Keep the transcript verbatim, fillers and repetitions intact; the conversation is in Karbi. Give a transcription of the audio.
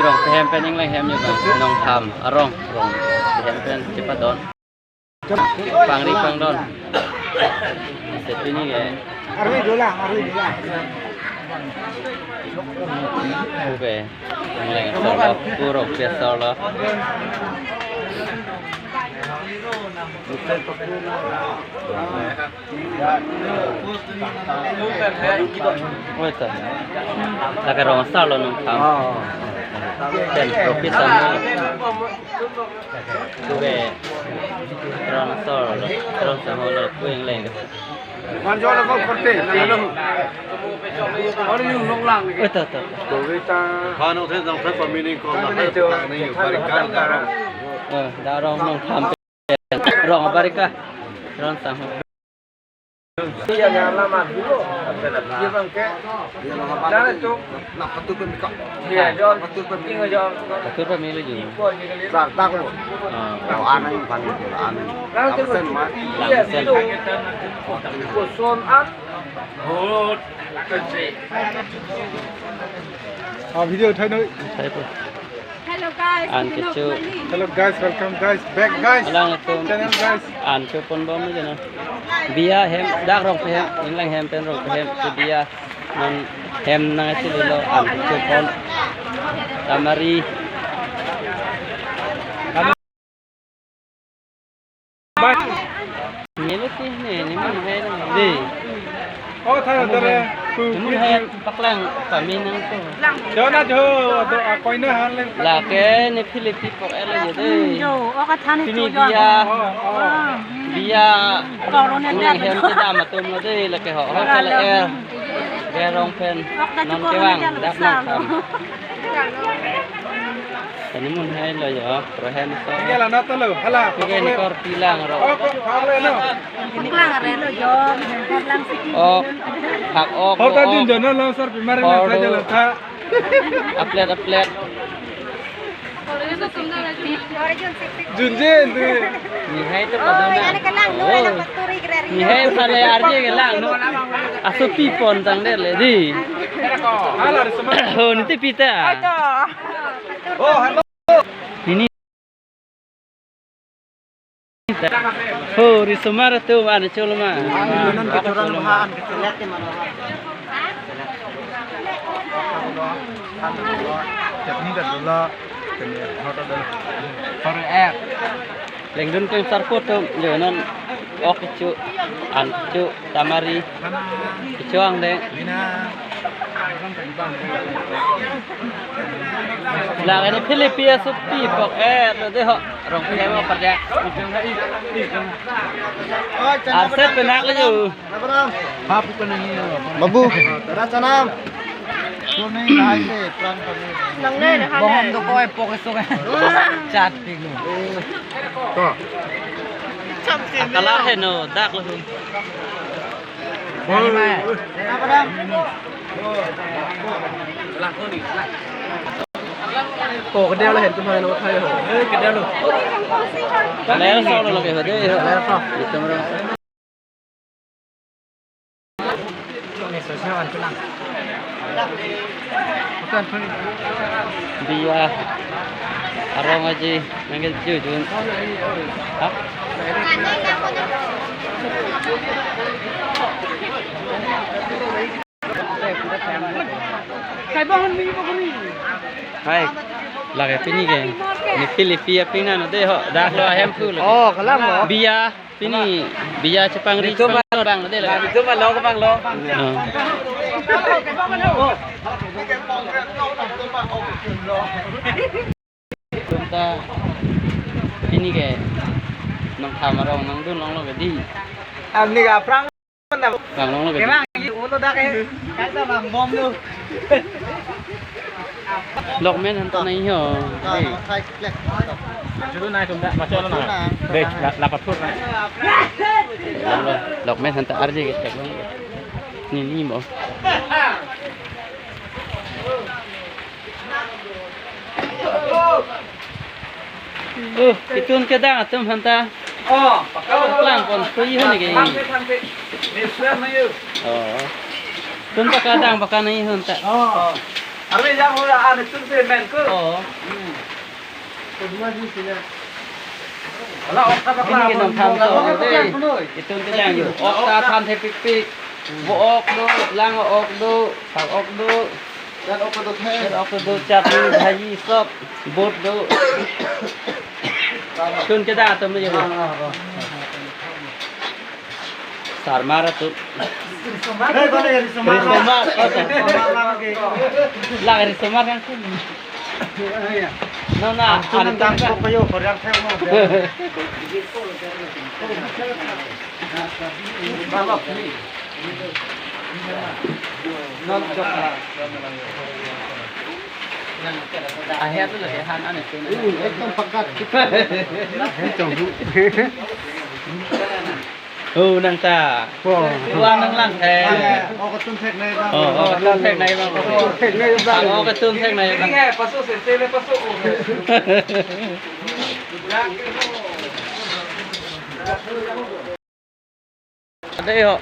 Rongphe hem pen Ingleng hem yo bang. Nongkham arong, Rongphe hem pen chepadon. Pangri pangdon. Isi pini ke. Arve dola, arve dola. Oke. Ingleng asor lo, kurok pi asor lo. Oi, ta. Lake rong asor lo nongkham. Oh. Pen profit sama. Tuke rong asor lo, rong asor lo, pu Ingleng. Manjol ko korte, nang long. Oi, ta, ta, ta. Kano the jang the pamini ko na hai ta ni bari kar kar. Eh, da rong nongkham. Rong abarika. Rong sang. Iya, ya, lama dulu. Iya, bang, ke. Iya, lama dulu. Iya, John. Iya, John. Patur pamili ju. Ipo aja kali. Dak, dak lo. Ah. Oh, anang, bang, itu, anang. Langsung. Absen, Mak. Iya, langsung. Itu. Kosong, ah. Oh, kecil. Ah, video uthai noi. Uthai po. Hello guys, An kecho. Hello guys, welcome guys, back guys. Alangtum channel guys. An chopon bom jana. Biya hem, dak Rongphe hem, Ingleng hem pen Rongphe hem, si biya non hem nangchililo an chopon. Tamari. Bye. Neli ti ne, ne mun hai lo. Di. Oh, thai lo tare. Ne mun hai paklang kami nangtum. Jona jo, do akoina han leng. Lake ne Philip pi pok-et lo de. Jo, oh, kathan pini tu jo. Biya. Oh, oh. Ah, hmm. Biya. Korone Ingleng hem kedam atum lo de, lake ho, ho kala er. Berong pen. Oh, non kewang, dak nangkham. Tani mun hai lo jo, pro hem so. Tiga lah nata lo, hala. Tiga ni kor pilang ro. Oh, kok kar le no. Ini kelang are lo jo, kelang siki. Oh, hak ok. Hor ta jun jo no lo sar pimar na ta jala ta. Aplet, aplet. Junjun tu. Ni hai to padona. Ni hai sale arje kelang no. Aso pi pon tang der le di. Hala re semar. Oh, niti pita. Oh, hello. Ini. Ho, risomar atum an choloma. An, an kechoran ma, an kechoran ke mana? Chutney dak dolo, chutney hot dolo. Hor er. Lengdun pen sarpo atum, jo non ok kecho, an kecho. Tamari. Kecho angdeng. Lake ne Philip pi aso pi pok-et lo de ho. Rongphe mo parja. Arset penak le jo. Babu. Tara chanam. Nangne, nangne. Bohong do koi pok eso ke. Chat pi lo. To. Akala heno, dak lo. Ko kedel lo hen tum hai lo thai ho. Eh, kedel lo. Kedel so lo ke ho de. Kedel so. Itum ro. Ni so so an tulang. Bukan pun. Biya. Arong aji. Nangkejujun. Hah? Hai. Lake pini ke. Ne Philip pi apin nang de ho. Dak lo ahem phu lo. Oh, kalang lo. Biya. Pini biya chepangri. Itu mah bang de la. Itu mah lo ke bang lo. Oh. Tumta pini ke nangkham arong nangdun longlo ke di. Amni ke aphrang. Bang longlo ke di. Kemang ini ulo dak ke. Kaisa bang bom lo. Lokmen han ta nai ho. Juru nai tum da, macho lo na. Dei, la, la pathur na. Lokmen han ta arje ke tek long. Ni ni mo. Oh, itun kedang atum han ta. Oh, paklang pon sui hon ke. Thangpit, thangpit. Ni suam ayu. Oh. Tun ta kedang pakan ni hon ta. Oh. Arve Ora ane tun se men ko. Oh. Ala ok ta pakla. Ini ke nong tham to, dei. Itum te lang yo. Ok ta than thepikpik. Vo ok do, lang ok do, sak ok do. Yan ok do the. Yan ok do, chutney, bhaji, sop, bot do. Tun ke da atum yo. Sarmar atum. Hei, balik dari Sumar. Dari Sumar. Lah, dari Sumar yang sini. Nona, anu tang kok kayo, Korean thek mo. Balok ni. Non jok la. Aher tu lagi han ane tu. Hmm, ekdom pakat. Ekdom. Oh, nang ta. Wah. Wah, nang lang, eh. Ane, ok tun thek nai bang. Oh, ok tun thek nai bang. Thek nai bang. Ok tun thek nai bang. Ini hai, paso se, se le paso, oh. Dei ho.